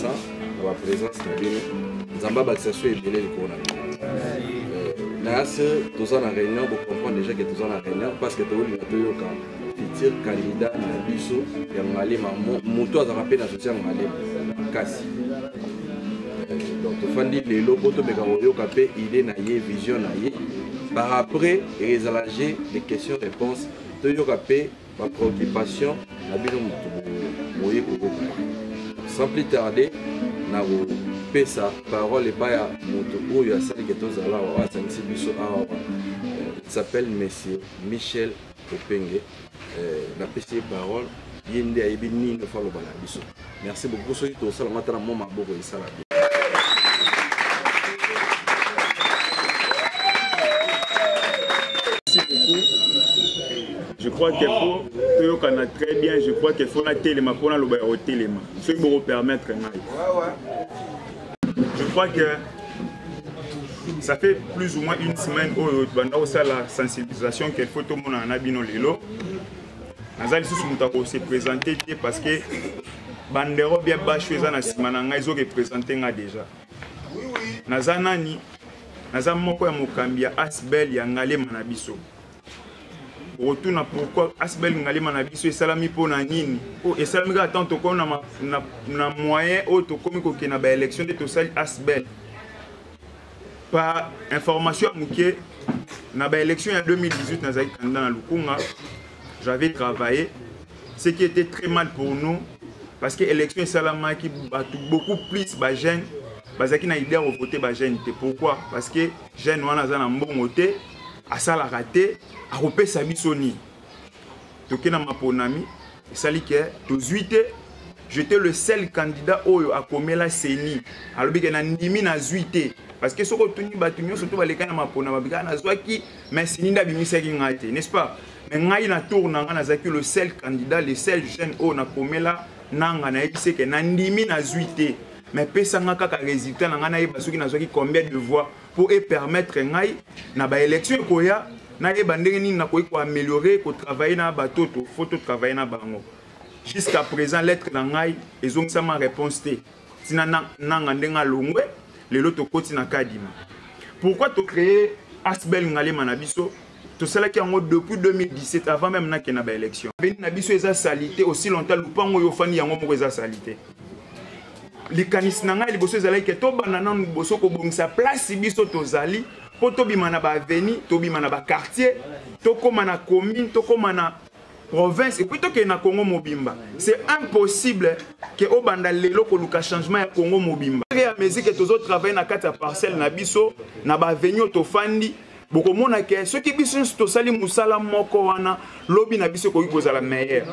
reconnaissant na baprésence na bino. Nzambe abakisa so ebele likolo na bino. Na se toza na réunion, bocomprendre déjà ke toza na réunion parce que tokolinga toyoka futur candidat na biso ya Ngalema, moto azalaka mpe na sosi ya Ngalema makasi. Donc tofandi lelo mpo tomeka koyoka mpe idée na ye, vision na ye. Par après ezala jeu de question réponse, toyoka mpe bapréoccupation na bino moto boye koyoka. Sans plus tarder, na kopesa parole epai ya moto oyo asaliki tozala awa, asangisi biso awa. Il s'appelle monsieur Michel Openge. Napesi ye parole, ye nde ayebi nini faut aloba na biso. Merci beaucoup. Soki tosala ngo ata na mwa maboko esala bien. Merci beaucoup. Je crois que pour toyokana très bien, je crois que faut natelema mpo naloba ya kotelema, soki bokopermettre ngai. Je crois que ça fait plus ou moins une semaine oyo banda kosala sensibilisation qu'il faut tomonana na bino lelo. Naza lisusu moto akose présenter te parce que bandero bien basho eza na nsima na ngai, ezoreprésente nga déjà. Naza nani? Naza moko ya mokambi ya Asbel ya Ngalema na biso. Okotuna pourquoi Asbel Ngalema na biso esalami, mpo na nini? Oyo esalami kaka ntango tokomi na moyen oyo tokomi kokende na baélection nde tosali Asbel. Par information ya moke, na baélection ya 2018 nazalaki candidat na Lukunga. J'avais travaillé, ce qui était très mal pour nous parce que élection esalamaki, bato beaucoup plus bajeune bazalaki na idée ya kovote bajeune te. Pourquoi? Parce que jeune wana aza na mbongo te, asalaka te, akopesa biso nini? Toke na maponami, esali ke tozwi te. J'étais le seul candidat oyo akomela CENI, alobi ke na ndimi nazwi te, parce que soki otuni bato nyonso to baleka na mapona, babika nazwaki, mais CENI nde abimisaki ngai te, n'est-ce pas? Mais ngai na tour na ngai nazalaki le seul candidat, le seul jeune oyo nakomela nanga, nayebisi ke na ndimi nazwi te, mais pesanga kaka résultat na ngai, nayeba soki nazwaki combien de voix, mpo epermettre ngai na baélection ekoya nayeba ndenge nini nakoki koaméliorer, kotravailler na bato to faut totravailler na bango. Jusqu'à présent lettre na ngai ezongisama réponse te. Ntina nanga ndenge alongwe, lelo tokoti na Kadima. Pourquoi tocréer Asbel Ngalema na biso? Tosalaki yango depuis 2017, avant même nakende na baélection. Avenue na biso eza salité aussi longtemps lupango oyo ofandi yango moko eza salité. Likanisi na ngai liboso ezalaki ke tobanda nanu liboso kobongisa place biso tozali, mpo tobima na baavenue, tobima na baquartier, tokóma na commune, tokóma na province et puis tokende na Congo mobimba. C'est impossible ke obanda lelo koluka changement ya Congo mobimba. Ya musique, tozotravaille na kati ya parcelle na biso, na baavenue oyo tofandi. Bokomona ke soki biso nyonso tosali mosala moko wana, lobi na biso ekoki kozala meilleur.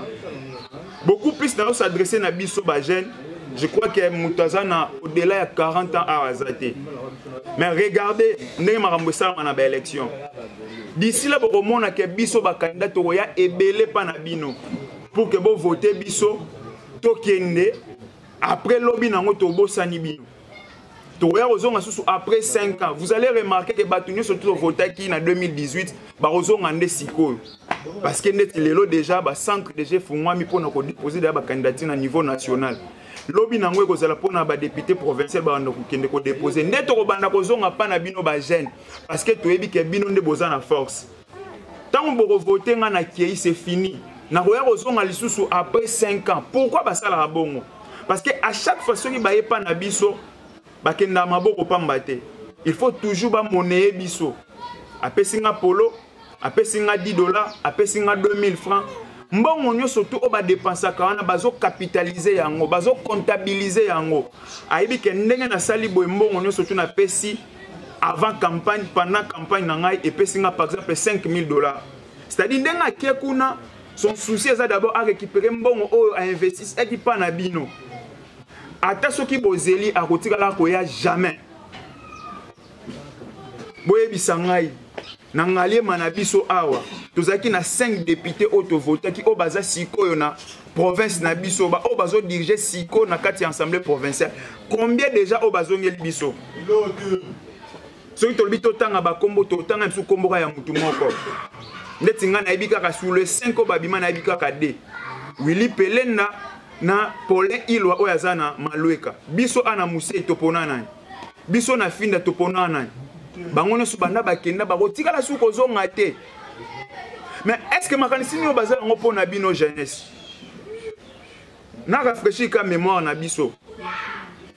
Beaucoup plus na s'adresser na biso bajeune. Je crois que moto aza na au-delà ya 40 ans awa aza te, mais regardez ndenge makambo esalama na baélection. D'ici là bokomona ke biso bakandidat tokoya ebele mpa na bino pour ke bovote biso, tokende. Après lobi nango tobosani bino, tokoya kozonga susu après 5 ans. Vous allez remarquer que bato nyonso tovotaki na 2018 bakozonga nde sikoyo, parce que ndeti lelo déjà bacentre déjà efungwami mpona kodépose deya bacandidature na niveau national. Lobi nango ekozala mpona badéputé provincial, babanda kokende kodépose nde tokobanda kozonga mpa na bino bajeune, parce que toyebi ke bino nde boza na force. Ntango bokovote nga na kei, c'est fini, nakoya kozonga lisusu après 5 ans. Pourquoi basalaka bongo? Parce que à chaque fois soki baye mpa na biso, bakendaka maboko pamba te. Il faut toujours bamoneye biso. Apesi nga polo, apesi nga 10 $, apesi nga 2000 francs. Mbongo nyonso tu oyo badépensaka wana, bazocapitalize yango, bazocomptabilize yango. Ayebi ke ndenge nasali boye, mbongo nyonso tu napesi avant campagne, pendant campagne na ngai, epesi nga par exemple 5000 $. C'est-à-dire ndenge ake kuna, son souci eza d'abord arécupérer mbongo oyo ainvestisaki mpa na bino. Ata soki bozeli, akotikala koya jamais. Boyebisa ngai, na Ngaliema na biso awa tozalaki na 5 député oyo tovotaki, oyo baza sikoyo na province na biso, oyo bazodirige sikoyo na kati ya assemblée provinciale. Combien déjà oyo bazongeli biso? Soki tolobi totanga bakombo, totanga biso kombo kaka ya mutu moko. Ndeti ngai nayebi kaka sur le 5 oyo babima, nayebi kaka d Willy Pelenda. Na Paulin Ilwa oyo aza na Malueka. Biso ana Musei topona nani? Biso na Finda topona nani? Bango nyonso banda bakenda bakotikala su kozonga te. Mais est-ce que makanisi nini oyo baza yango mpo na bino jeunesse? Na rafraîchir ka mémoire na biso.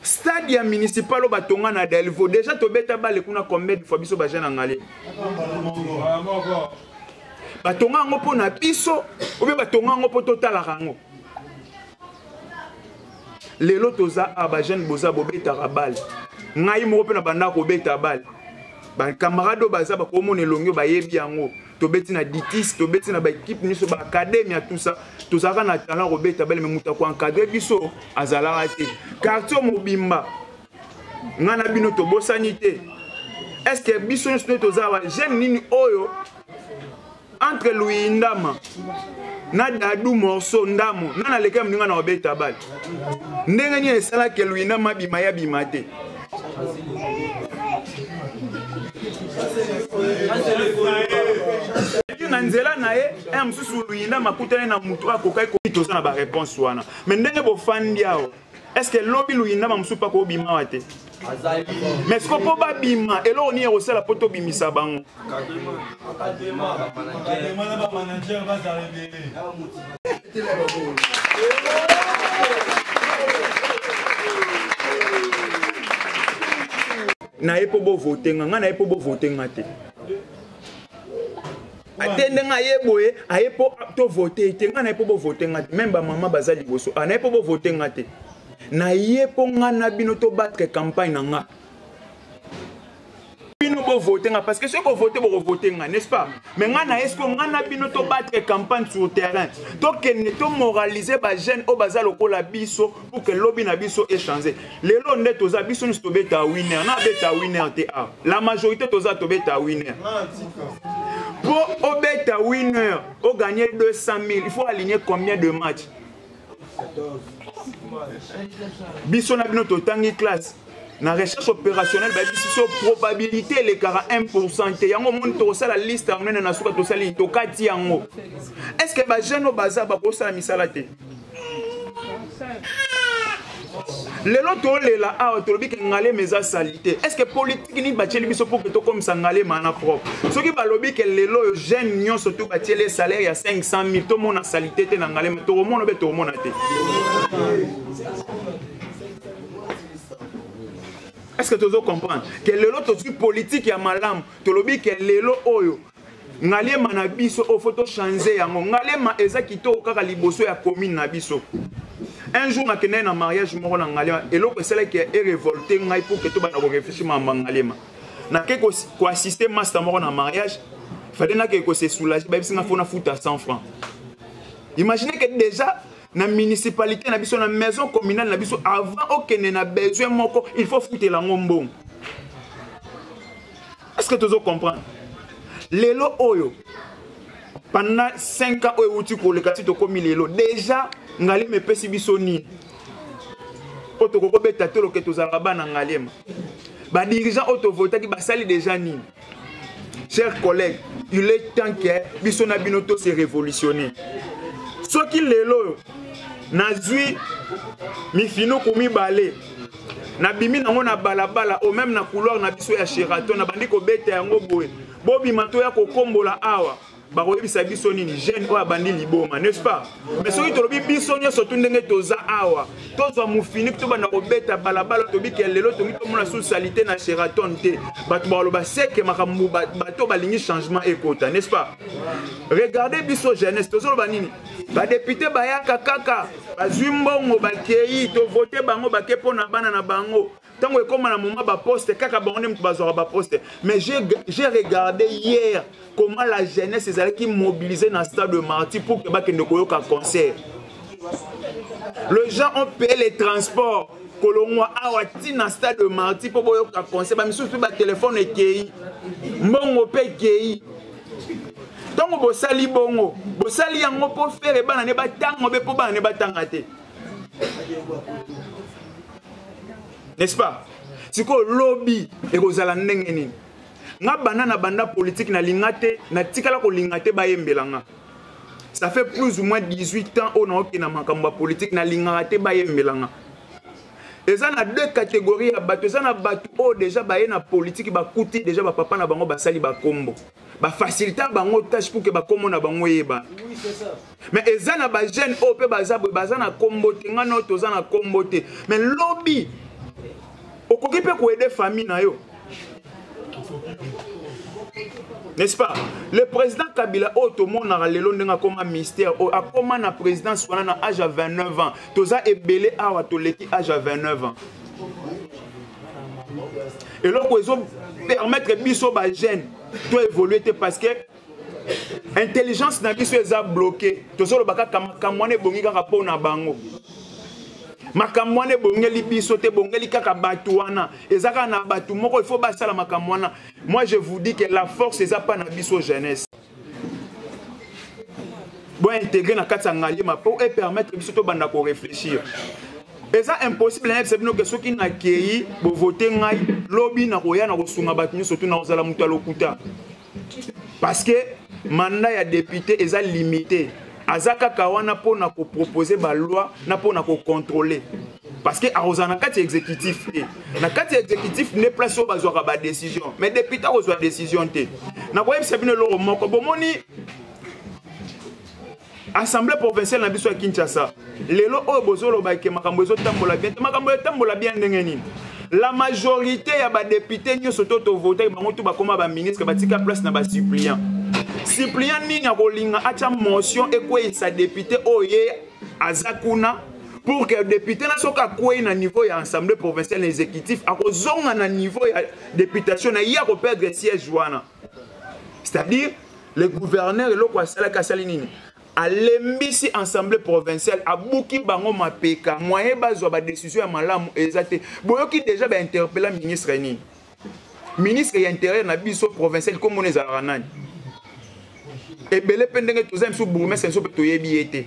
Stade ya municipal oyo batonga na Delvaux déjà tobeta bale kuna combien de fois biso ba jeune angale? Batonga yango mpo na biso ou bien batonga yango mpo totalaka yango? Lelo toza a ba jeune boza bobetaka balle. Ngai moko mpe na banda kobeta balle. Ba camarade oyo baza bakomona elongi oyo bayebi yango. Tobeti na Ditis, tobeti na ba équipe nyonso, ba académie ya tout ça. Tozalaka na talent kobeta balle mais moto ako encadrer biso azalaka te. Quartier mobimba ngai na bino tobosani te. Est-ce que biso nyonso nde toza ba jeune nini oyo entre Luyindama na Dadu morceau ndamo na naleka moninga na obeta balle? Ndenge nini esalaki Luyindama abima ya bima te? Na nzela na ye un mosusu Luyindama akutani na motu akokaki koki toza na ba réponse wana. Mais ndenge bofandi awa, est-ce que lobi Luyindama mosusu mpe akobima awa te? Mais siko mpo babima, eloko nini ekosala mpo tobimisa bango? Na ye mpo bovote nga, nga na ye mpo bovote nga te. Ate ndenge aye boye, aye mpo tovote te, nga na ye mpo bovote nga te. Même ba mama baza liboso, na ye mpo bovote nga te. Na ye mpo nga na bino tobattre campagne na nga. Bino bovote nga parce que soki bovote bokovote nga, n'est-ce pas? Mais nga na est-ce que nga na bino tobattre campagne sur terrain, tokende tomoraliser ba jeunes oyo baza lokola biso pour que lobi na biso échanger. Lelo nde toza biso nyonso tobeta winner, na beta winner te a. La majorité toza tobeta winner. Pour obeta winner, o gagner 200 000, il faut aligner combien de matchs? Biso na bino totangi classe. Na recherche opérationnelle, ba biso so probabilité elekaka 1% te. Yango moni tokosala liste ya monene na suka tosali tokati yango. Est-ce que ba jeunes oyo baza bakosala misala te? Lelo tolela awa tolobi ke Ngaliema eza salité. Est-ce que politique nini batieli biso pour que tokomisa Ngaliema na propre? Soki balobi ke lelo oyo jeune nyonso to batieli salaire ya 500 000, tomona salité te na Ngaliema, tokomona be tokomona te. Est-ce que tozo comprendre que lelo tozwi politique ya malamu, tolobi ke lelo oyo Ngaliema na biso oyo faut tochanger yango. Ngaliema eza kitoko kaka liboso ya commune na biso. Un jour nakendaki na mariage moko na Ngaliema, eloko esalaki e révolter ngai pour que tobanda ko réfléchir makambo ya Ngaliema. Nake ko assister master moko na mariage, fallait nake ko se soulager, bayebisi nga faut nafuta 100 francs. Imaginez que déjà na municipalité na biso, na maison communale na biso, avant okende na besoin moko, il faut futela yango mbongo. Est-ce que tozo comprendre? Lelo oyo pendant 5 ans oyo euti koleka ti tokomi lelo déjà Ngaliema epesi biso nini? Oyo tokoki kobeta toloke tozalaka bana Ngaliema. Ba dirigeants oyo tovotaki basali déjà nini? Chers collègues, il est temps que biso na bino to se révolutionner. Soki lelo oyo nazwi mifinuku mibale, nabimi nango na balabala o même na couloir na biso ya Sheraton, nabandi kobeta yango boye, bobima toya kokombola awa, bakoyebisa biso nini? Jeune oyo abandi liboma, n'est-ce pas? Mais soki tolobi biso nyonso tu ndenge toza awa, tozwa mofinuku tobanda kobeta balabala, tobike lelo tongi tomona sous salité na Sheraton te, bato bakoloba seke makambo bato balingi changement ekota, n'est-ce pas? Regardez biso jeunesse, tozoloba nini? Ba député bayaka kaka bazwi mbongo bakei tovote bango bake mpo na bana na bango. Tango ekoma na moment ba poste kaka bango nde mutu bazwaka ba poste. Mais j'ai regardé hier comment la jeunesse ezalaki mobilisée na stade de Martyrs pour que bakende koyoka concert. Les gens ont payé les transports kolongwa awa ti na stade de Martyrs po boyoka concert. Ba misusu ba téléphone ekei, mbongo pe ekei. Tango bosali bongo, bosali yango po faire bana ne batanga be po bana ne batanga te. N'est-ce pas? Siko lobby ekozala ndenge nini? Nga banda na banda politique na linga te, na tikala ko linga te bayembela nga. Ça fait plus ou moins 18 ans oyo naokende na makambo ya politike, nalingaka te bayembelanga. Eza na deux catégories ya bato. Eza na bato oyo déjà baye na politike, bakuti déjà bapapa na bango basali bakombo, bafacilita bango tâche pour que bakombo na bango eyebana. Mais eza na bajeune oyo mpe baza boye, baza na kombo te. Ngai na oyo toza na kombo te, mais lobi okoki mpe koaider famille na yo, n'est-ce pas? Le président Kabila oyo tomonaka lelo, ndenge akoma mystère oyo akoma na présidence wana na âge ya 29 ans, toza ebele awa toleki âge ya 29 ans. Eloko ezopermettre biso bajeune to évolue te, parce que intelligence na biso eza bloqué. Tozoloba kaka makambo wana ebongi kaka mpo na bango, makambo wana ebongeli biso te, ebongeli kaka bato wana. Eza kaka na bato moko, il faut basala makambo wana. Moi, je vous dis que la force eza pa na biso jeunesse. Bointégrer na kati ya Ngaliema mpo epermettre biso tobanda koréfléchir. Eza impossible nayebisa bino ke soki nakei, bovote ngai, lobi nakoya na kosunga bato nyonso tu, nakozala moto ya lokuta, parce que mandat ya député eza limité. Aza kaka wana mpona kopropose baloi na mpona kocontrôler, parce que akozala na kati ya exécutif te. Na kati ya exécutif nde place oyo bazwaka badécision, mais député akozwa décision te. Nakoyebisa bino eloko moko. Bomoni assemblée provinciale na biso ya Kinshasa lelo oyo, bozoloba ke makambo ezotambola bien te. Makambo etambola bien ndenge nini? La majorité ya badéputé nyonso to tovotaki bango to bakóma baministre, batika place na basuppléant. Suppléant nini akolinga atya motion ekweyisa député oyo ye aza kuna, pour que député na soki akwei na niveau ya assemblée provinciale na exécutif, akozonga na niveau ya députation na ye, akoperdre siège wana? C'est-à-dire le gouverneur, eloko asalaki, asali nini? Alembisi assemblée provinciale, abuki bango mapeka. Moyen bazwa badécision ya malamu eza te. Boyoki déjà bainterpeller ministre nini, ministre ya intérieur na biso provincial, komona ezalaka nani? Ebele mpe ndenge toza miso, bourgmestre biso mpe toyebi ye te.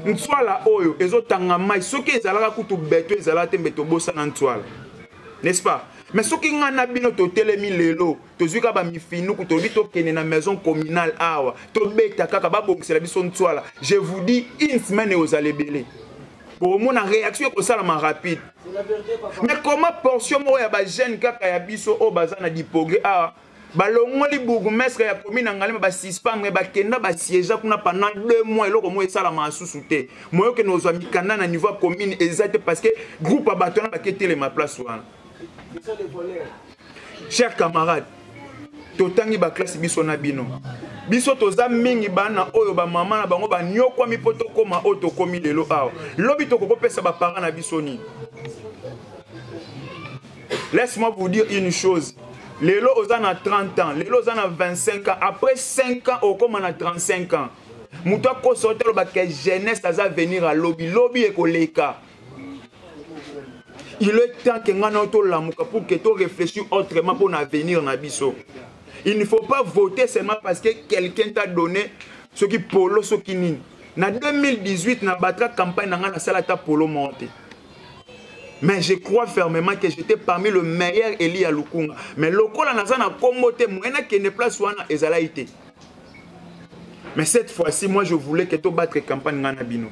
Ntswala oyo ezotanga mai, soki ezalaka kutu beto ezalaka te, mbe tobosana ntswala, n'est-ce pas? Mais soki ngai na bino totelemi lelo, tozwi kaka bamifinuku, tolobi tokende na maison communale awa, tobeta kaka babongisela biso ntswala, je vous dis, une semaine ekozala ebele, bokomona réaction ekosalama rapide. Mais comment portion moko ya bajeune kaka ya biso oyo baza na diprogrès awa, balongoli bourgmestre ya commune ya Ngaliema, basuspendre, bakenda basiéger kuna pendant 2 mois, eloko moko esalama lisusu te? Moyo okende kozwa mikanda na niveau ya commune eza te, parce que groupe ya bato wana baketelema place wana. Cher camarade, totangi baclasse biso na bino. Biso toza mingi bana oyo bamama na bango banyokwami mpo tokóma oyo tokómi lelo awa. Lobi tokokopesa baparent na biso nini? Laisse-moi vous dire une chose. Lelo oza na 30 ans, lelo oza na 25 ans, après 5 ans okóma na 35 ans. Moto akosa ote alobaka jeunesse aza venir, alobi lobi ekoleka. Il est temps que ngai na yo tolamuka pour que to réfléchir autrement pour avenir na biso. Il ne faut pas voter seulement parce que quelqu'un t'a donné soki polo, soki nini. Na 2018, na batra campagne na ngai, nasala ata polo moko te, mais je crois fermement que j'étais parmi le meilleur élu ya Lukunga. Mais lokola naza na kombo te, moyen nakende place wana ezalaki te. Mais cette fois-ci, moi, je voulais que tobattre campagne ngai na bino,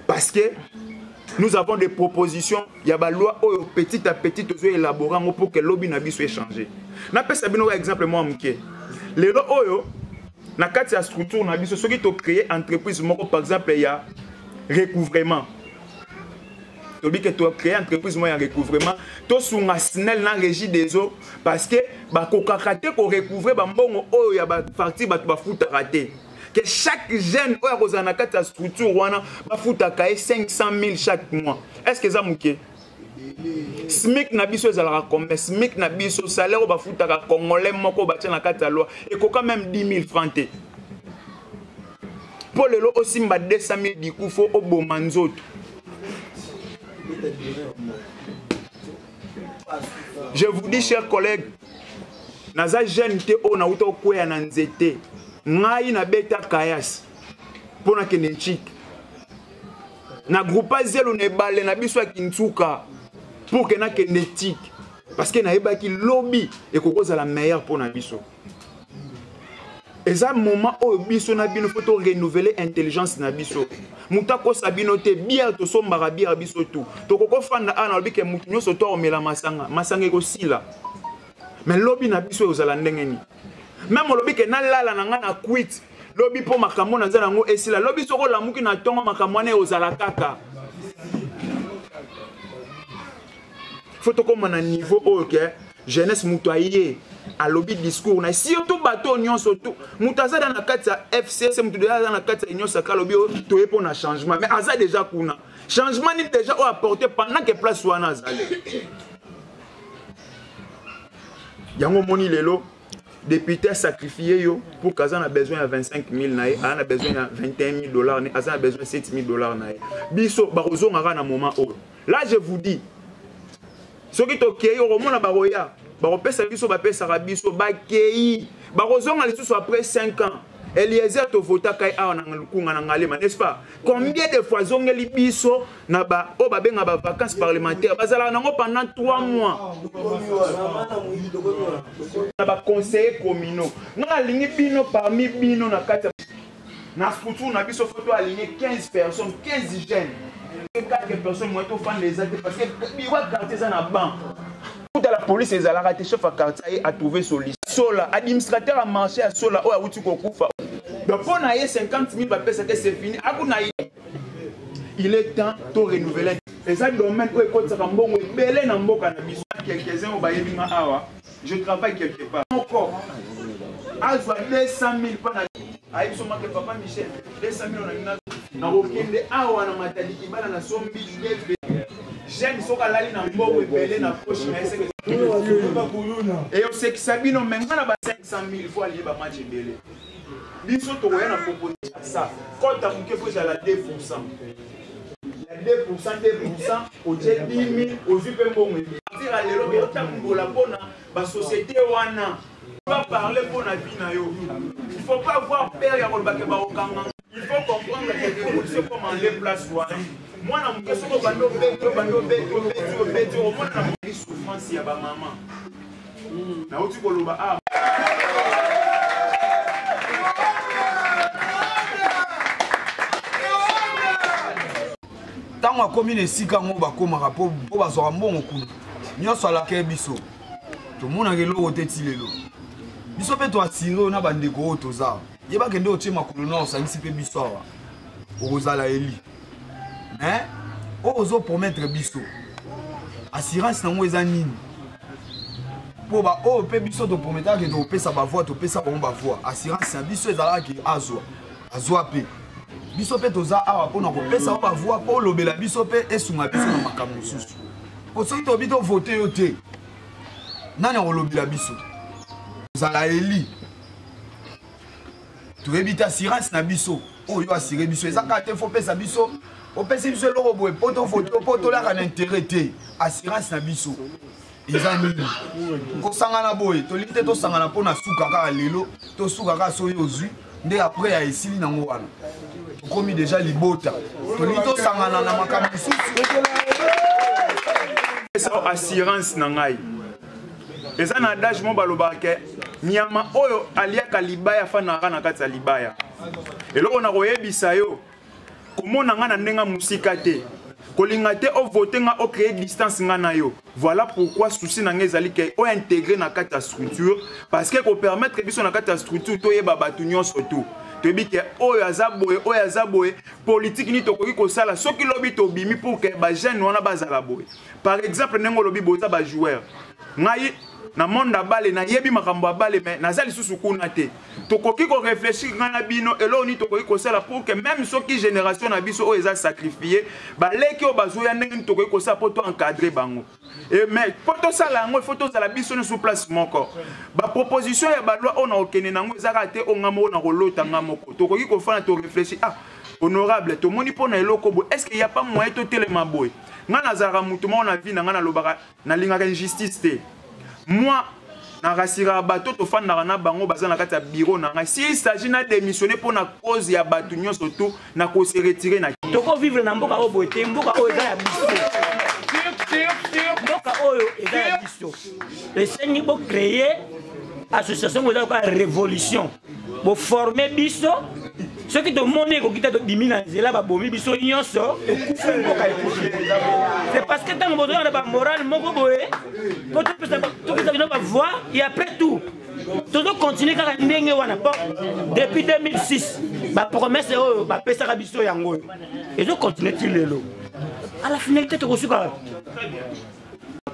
parce que nous avons des propositions ya baloi oyo petit à petit tozo élaborer yango pour que lobi na biso échanger. Napesa bino exemple mwa moke. Lelo oyo na kati ya structure na biso, soki tocréer entreprise moko, par exemple ya recouvrement, tobi ke tocréer entreprise moko ya recouvrement, tosunga SNEL na Régie des eaux, parce que bakokaka te korecouvre bambongo oyo ya bafacture bato bafutaka te, que chaque jeune oyo akozala na kati ya structure wana, bafutaka ye 500 000 chaque mois. Est ce que eza moke? SMIC na biso ezalaka combien? SMIC na biso, salaire oyo bafutaka congolais moko batia na kati ya loi, ekoka même 10 000 francs te. Mpo lelo osimba 200 000 diku, fo oboma nzoto. Je vous dis, chers collègues, naza jeune te oyo nauta okweya na nzete. Ngai nabeta kayasi mpo nakende ntike na groupe zelo na ebale na biso ya Kinsuka pour ke nakende tike, parce que nayebaki lobi ekoki kozala meilleur mpo na biso. Eza moment oyo biso na bino faut to renouveler intelligence na biso. Moto akosa bino te, bière tosombaka bière biso tout. Tokoki kofanda awa nalobi ke moto nyonso to akomela masanga, masanga ekosila. Mais lobi na biso ekozala ndenge nini? Meme olobi ke nalala na ngai na kwit, lobi mpo makambo naza nango esila. Lobi soki olamuki na ntongo makambo wana ekozala kaka. Faut tokóma na niveau oyo ke jeunesse moto aye alobi discours na surtout bato oyo nyonso tu moto aza da na kati ya fcc moto deja aza na kati ya union sacrée alobi oyo toye mpo na changement mais aza deja kuna changement nini deja oyo apporte pendant que place wana azali yango omoni lelo député asacrifie yo pour qu'aza na besoin ya 25 000 na ye aza na besoin ya 21 000 dollars na ye aza na besoin ya 7 000 dollars na ye biso bakozongaka na moment oyo. Là je vous dis, soki tokei okomona bakoya bakopesa biso bapesaka biso bakei bakozonga lisusu après 5 ans. Eliezer tovotaka ye awa na Lukunga na Ngalema, n'est-ce pas? Combien de fois azongeli biso na ba oyo babenga ba vacances parlementaires bazalaka nango pendant 3 mois na ba conseillers communaux. Nga nalingi bino parmi bino na kati na structure na biso faut to aligner 15 personnes, 15 jeunes. 4 personnes moyen tofanda eza te parce que bureau ya quartier eza na banc. Kuta la police ezalaka te, chef ya quartier aye a trouver solution. Sola, administrateur ya marché ya Sola oyo awuti kokufa. Donc mpo na ye 50 000 bapesaka c'est fini. Akuna ye. Il est temps to renouveler. Eza domaine oyo ekotisaka mbongo ebele na mboka na biso. Quelques-uns oyo bayebi nga awa, je travaille quelque part. Moko azwa 200 000 mpo na ayebi so make papa Michel 200 000 na nina nakokende awa na Matadi Kibala na sombi debe jeune soki alali na mbongo ebele na poche na ye seke eyosekisa bino me nga na ba 500 000 fo alie ba match ebele. Biso tokoya na proposition ya sa kota moke fo ezala 2% ya 2% 2% otie 10 000 ozwi mpe mbongo ebele. Tira lelo botambola mpona ba société wana va parler pour la vie na yo. Il faut pas avoir peur ya koloba ke bakokanga. Il faut comprendre que révolution comme en les place wana. Mwana moke soki obandi obeti obandi obeti obeti obeti omona na mokili souffrance ya ba mama. Nauti koloba ah ntango akomi na esika yango bakomaka mpo bazwaka mbongo kuna nyonso alaka biso tomonaka eloko te ti lelo biso mpe toasire oyo na bandeko oyo toza yebake nde otie makolo na osangisi mpe biso awa okozala eli mais oyo ozopromettre biso assurance nango eza nini mpo baoyo mpe biso toprometaka ke tokopesa bavoi topesa bango bavoi assurance na biso ezalaka ke azwa azwa mpe biso mpe toza awa mpona kopesa yo bavoi mpo olobela biso mpe esunga biso na makambo mosusu mpo soki tobi tovote yo te nani akolobela biso ozala eli toyebi te assurance na biso oyo asire biso eza kaka te fo opesa biso opesi biso eloko boye mpo tovote mpo tolaka na intérêt te assurance na biso eza nini kosangana boye tolingi te tosangana mpo na suka kaka lelo tosuka kaka soki ozwi nde après ya esili nango wana tokomi deja libota tolingi tosangana na makambo mosusu assurance na ngai eza na adage mo balobaka ke nyama oyo aliaka libaya afanaka na kati ya libaya. Eloko na koyebisa yo, komona nga na ndenge mosika te, kolinga te ovote nga ocréer distance nga na yo. Voilà pourquoi souci na nga ezali ke o intégrer na kati ya structure, parce que ko permettre biso na kati ya structure toyeba bato nyonso tout. Toyebi ke oyo aza boye, oyo aza boye, politique nini tokoki kosala soki lobi tobimi pour que ba jeunes wana bazala boye. Par exemple ndenge olobi boza ba joueur, ngai na monde ya bale nayebi makambo ya bale mais naza lisusu kuna te. Tokoki ko réfléchir ngai na bino eloko nini tokoki kosala pour que même soki génération na biso oyo eza sacrifié, baleki oyo bazoya ndenge nini tokoki kosala po to encadrer bango. Et mais po tosala yango il faut tozala biso nyonso place moko. Ba proposition ya ba loi oyo na kokende nango eza kaka te oyo ngai moko na kolota ngai moko. Tokoki kofanda to réfléchir, ah honorable tomoni mpo na eloko boye, est-ce qu'il y a pas moyen totelema boye? Ngai nazalaka motu moko na vie na ngai nalobaka nalingaka injustice te. Moi na rassuraka bato tofandaka na bango baza na kati ya bureau na ngai. S'il s'agit na démissionner mpo na cause ya bato nyonso tout, na ko se retirer na toko vivre na mboka oyo boye te, mboka oyo eza ya biso. Mboka oyo eza ya biso. Esengi bo créer association oyo eza lokola révolution. Boforme biso soki tomoni ekoki te, tobimi na nzela, babomi biso nyonso, ekufi, mboka ekufi. C'est parce que ntango bozoya na bamorale moko boye po topesa bino bavoix, et après tout tozocontinue kaka ndenge wana. Po depuis 2006 bapromesse oyo bapesaka biso, yango oyo ezocontinue ti lelo. À la finalité tokosuka wapi?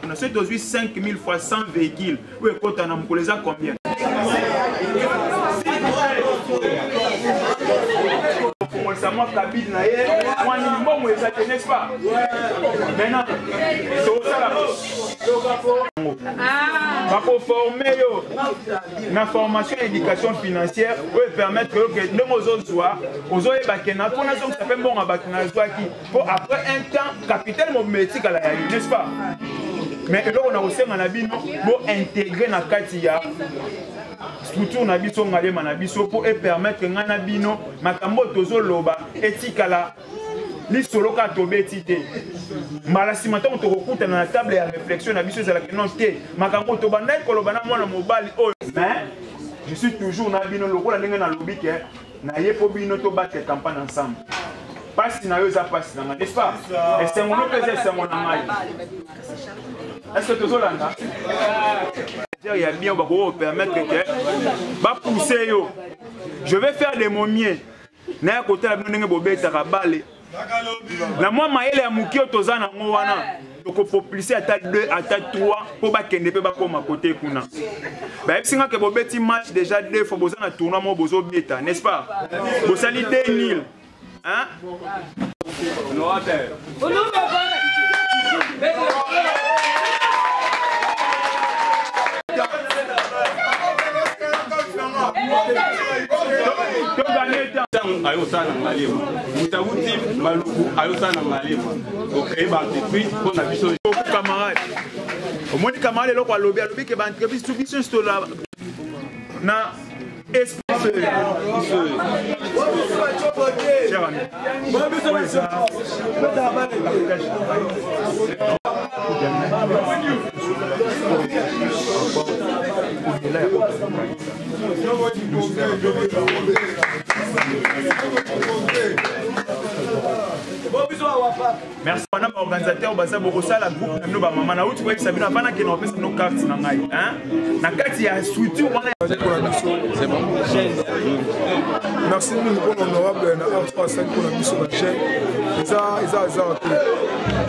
Na soki tozwi 5000 fois 100 véhicule oyo ekɔta na mokolo, eza combien? Kongolisa mwa cabine na ye, mwa nini, mbongo eza te, n'est-ce pas? Maintenant tozosala, bakoforme yo na formation ya éducation financière oyo epermettre yo ke ndenge ozozwa, ozoyeba ke na mpo nazongisa mpe mbongo ya bato nazwaki, mpo après un temps capital mobima etikala ya yo, n'est-ce pas? Mais eloko na kosenga na bino, bointégrer na kati ya structure na biso, Ngaliema na biso, mpo epermettre ngai na bino makambo oyo tozoloba etikala lisolo kaka tobeti te. Mbala nsima ntango tokokutana na table ya réflexion na biso, ezalaki non te makambo tobandaki koloba na mwana mobali oyo. Mais je suis toujours na bino, lokola ndenge nalobi ke naye mpo bino tobattre campagne ensemble. Pasi na yo eza pasi na ngai, n'est-ce pas? Esengo no mpe eza esengo na ngai. Est ce que tozolanda ya bien? Bakoki kopermettre ke bapousse yo. Je vais faire de mon mieux, naya kotala bino ndenge bobetaka bale na mwa mayele ya moke oyo toza nango wana. Tokopropulse ata 2 ata 3 mpo bakende mpe bakóma kote kuna. Bayebisi nga ke bobeti match déjà deux fois, boza na tournoi moko bozobeta, n'est-ce pas? Bosali 2 nil, hein? Ntango ayosala na Ngaliema, moto awuti Maluku ayosala na Ngaliema, ocréer baentreprise mpo na biso. Camarade, omoni camarade, eloko alobi, alobi ke baentreprise biso nyonso tola na esprit. Cher ami, oyo eza partage na ngai au-delà ya oyo tozokanisa. Merci wana baorganisateur baza bokosala groupe na bino. Bamama, nauti koyebisa bino avant nakende kopesa bino carte na ngai na kati ya structure wana. Mpona biso, merci mingi mpona honorable na art oyo asali mpona biso bajeune. Eza hasard te.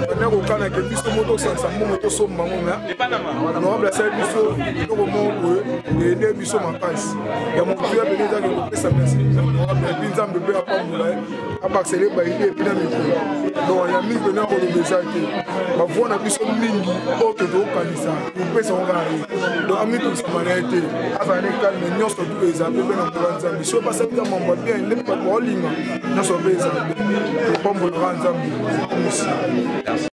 Banda kokanake biso mo tosangisa mbongo, tosomba ngo, mais honorable asali biso eloko moko boye eaider biso makasi ya motuya pene. Ezaki kopesa merci honorable, et puis Nzambe mpe apambola ye, abakisele baidées et puis na mikolo. Donc ya mingi pene akoloba eza te. Bavoi na biso mingi oyo tokokanisa, kopesa ngo kaka ye. Donc amitokisama na ye te, azala ne calme, nyonso tu eza mpe na mbola Nzambe. Soki basali ka mambo ya bien nde bato baolinga, nyonso mpe eza bien. Topambolaka Nzambe misi.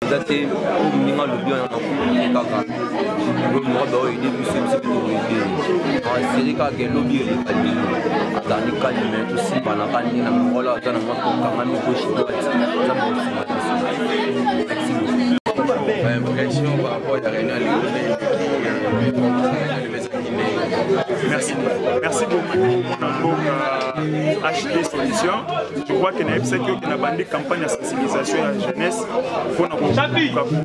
Eza te oyo moninga alobi wana, nakoki kaka moko baoaider biso, biso mpe tokoaider. Asiri kaka elobi eleka lelo, azali calme, tosimbanaka nde na mokolo aza na mwa kokangami gauche droite, eza mokosunga biso. Merci beaucoup. Impression par rapport à la réunion. Merci, merci beaucoup, mwana mboka HD Solution. Je crois que nayebisaki yo ke na bandi campagne ya sensibilisation ya jeunesse mpona koka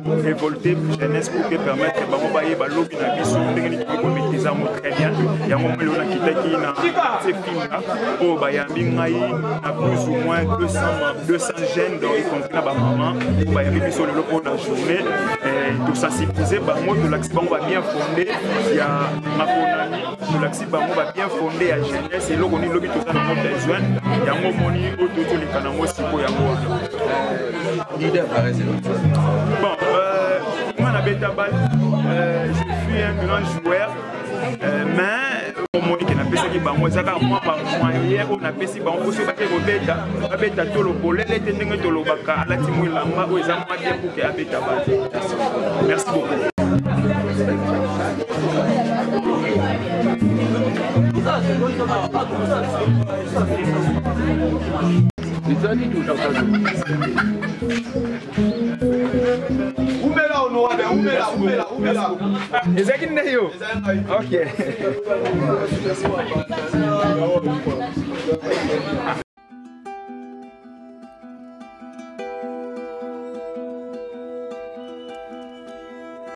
korévolter jeunesse pour que permettre bango bayeba lobi na biso ndenge nini tokoki komaîtrise yango très bien. Yango moi lelo nakitaki na quartier Finga oyo bayambi ngai na plus ou moins 200, 200 jeunes, donc y compris na bamama oyo bayambi biso lelo mpo na journée tosensibilize bango, tolakisi bango babien fondé ya maponami, tolakisi bango babien fondé ya jeunesse, eloko nini lobi toza nango besoin. Yango omoni oyo tozoleka nango sikoyo, yango wana. Leader paraît. Bon, nga nabeta balle, je suis un grand joueur, mais omoni ke napesaki bango eza kaka mwa bamoyen oyo napesi bango mpo soki bake kobeta, babeta tolo polele te. Ndenge tolobaka, alati mwa elamba oyo eza mwa bien pour ke abeta balle. Merci beaucoup. Ezali toujours. Umela honorable, umela, umela, umela. Ezalaki nde yo. Ok.